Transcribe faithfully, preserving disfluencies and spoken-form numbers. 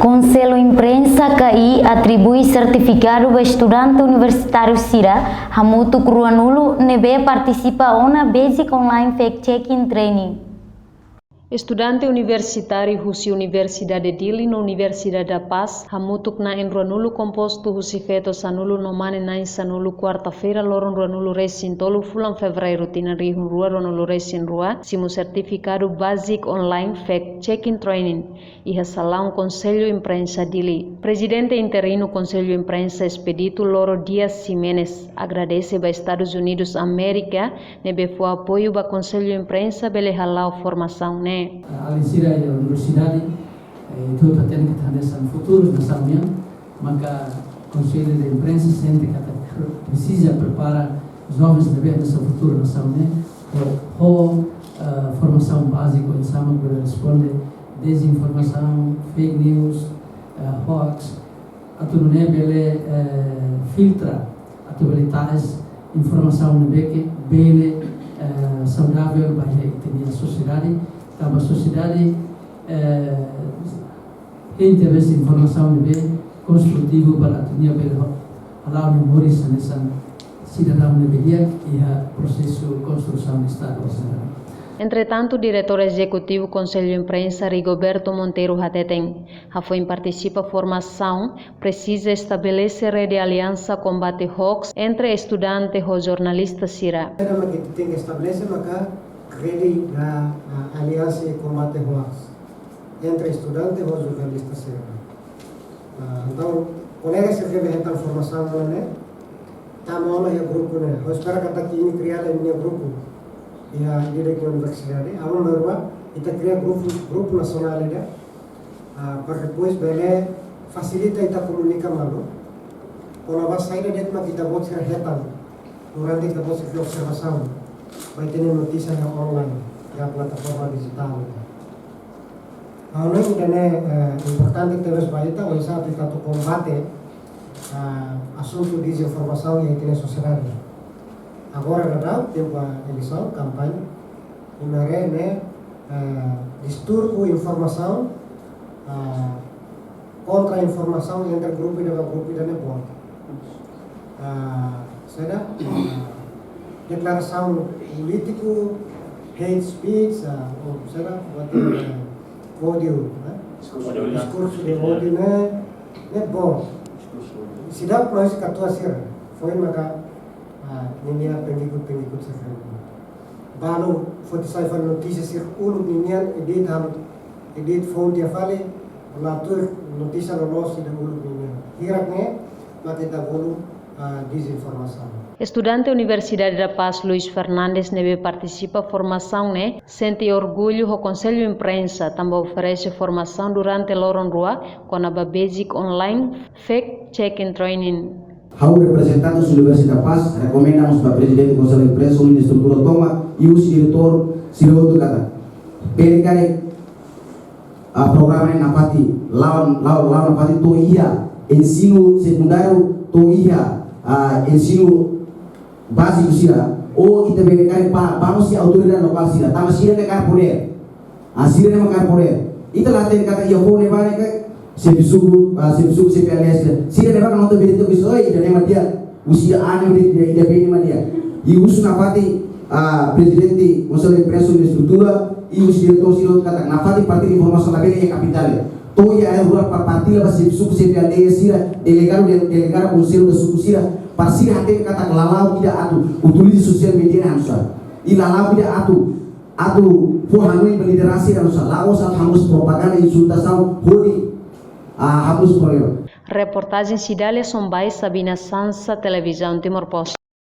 Konsellu Imprensa K I atribui sertifikadu ba estudante universitáriu sira hamutuk ruanulu ne'ebé partisipa ona Basic Online Fact Checking Training. Estudante universitáriu husi Universidade Dili no Universidade da Paz, hamutuk na'in ruanulu kompostu husi feto sanulu no mane na'in sanulu, kuarta-feira loron ruanulu resin tolu fulan Fevereiru tinan rihun rua ruanulu resin rua, simu sertifikadu Basic Online Fact Checking Training iha salaun Konsellu Imprensa Dili. Prezidente interinu Konsellu Imprensa Expedito Loro Dias Ximenes agradese ba Estadus Unidus Amérika ne'ebé fó apoiu ba Konsellu Imprensa bele hala'o formasaun ne'e. Alin sira iha universidade, eh, ita hatene katak hanesan futuru nasaun nian, maka Konsellu de Imprensa sente katak presiza prepara jovens ne'ebé hanesan futuru nasaun nian, ho, ho, eh, formasaun bázika oinsá mak bele responde dezinformasaun, fake news, eh, hoax, atu nune'e bele, eh, filtra, atu bele tás informasaun ne'ebé ke bele, eh, saudável ba iha ita-nia sosiedade, tanba sosiedade, eh, interese informasaun ne'ebé konstrutivu para atu nia bele ho-, hala'o nia moris hanesan sidadaun ne'ebé di'ak iha prosesu konstrusaun Estadu. Entretantu, Diretór Ezekutivu Konsellu Imprensa Rigoberto Monteiro hateten, hafoin partisipa formasaun, presiza estabelese rede aliansa kombate hoax entre estudante ho jornalista sira. Saida mak ita tenke estabelese maka rede, ah, ah, aliansa kombate hoax entre estudante ho jornalista sira. Ah, entaun, kolega sira ne'ebé hetan formasaun ne'e, tama ona iha grupu ne'e. Ha'u espera katak imi kria imi-nia grupu iha ida-idak nia universidade. Aban-bainrua ita kria grupu, grupu nasionál ida, ah, para depois bele fasilita ita komunika malu kona-ba saida de'it mak ita-boot sira hetan durante ita-boot sira observasaun ba ita-nia notísia iha online, iha plataforma dijitál. Ha'u hanoin ida-ne'e, eh, importante tebes ba ita, oinsá atu ita atu kombate, ah, asuntu dezinformasaun iha ita-nia sosiedade. Agora daudaun tempu eleisaun, kampaña, imi haree ne'e, eh, disturbu informasaun, ah, kontra informasaun entre grupu ida ba grupu ida ne'e boot. Ah, saida, ah, deklarasaun polítiku, hate speech, ah, ou saida, buat, eh, ódiu, eh? Diskursu de ódiu. Diskursu de ódiu ne'e, ne'e boot. Seidauk mai husi katuas sira, foin maka, ah, ninia pengikut-pengikut sira. Balu foti sai fali notísia sira uluk ninian, edit halo, edit fonte fali, la tuir notísia loloos ida uluk ninian. Hirak ne'e mak ita bolu, ah, dezinformasaun. Estudante Universidade da Paz, Luis Fernandes, ne'ebé partisipa formasaun ne'e, sente orgullu ho Konsellu Imprensa, tanba oferese formasaun durante loron rua, kona-ba Basic Online Fact Checking Training. Ha'u reprezentante Universidade da Paz, rekomenda mós ba Prezidente Konsellu Imprensa, Ulin Estrutura Toma, i husi diretór sira hotu katak bele karik, ah, programa ne'e nafatin la'o, la'o, la'o nafatin to'o iha ensinu sekundáriu, to'o iha, ah, ensinu báziku sira, ou ita bele karik ba, ba husi autoridade lokál sira, tanba sira ne'e kaer podér. Ah, sira ne'e mak kaer podér. Ita la hatene katak iha foun ne'ebá ne'e ke, xefe suku, ah, xefe suku, xefe aldeia sira. Sira ne'ebá mak nota bele to'o iha, oi, ida-ne'e mak di'ak, husi ane ida, ida, ida-ne'e mak di'ak. I husu nafatin, ah, Prezidente Konsellu Imprensa Ulin Estrutura, i husi diretór sira katak nafatin partilha informasaun labele iha kapitál. To'o iha área rurál para partilha ba xefe suku, xefe aldeia sira, delegadu, de-, delegada konsellu da suku sira, para sira hatene katak la la'o ida atu utiliza sosiál media ne'e hanusa. I la la'o ida atu atu fó hanoin ba lideransa sira hanusa, la'ós atu hamosu propaganda, insultasaun, hodi, ah, hamosu problema. Reportajen Cidália Sombai, Sabina Sansa, Televizaun Timor Post.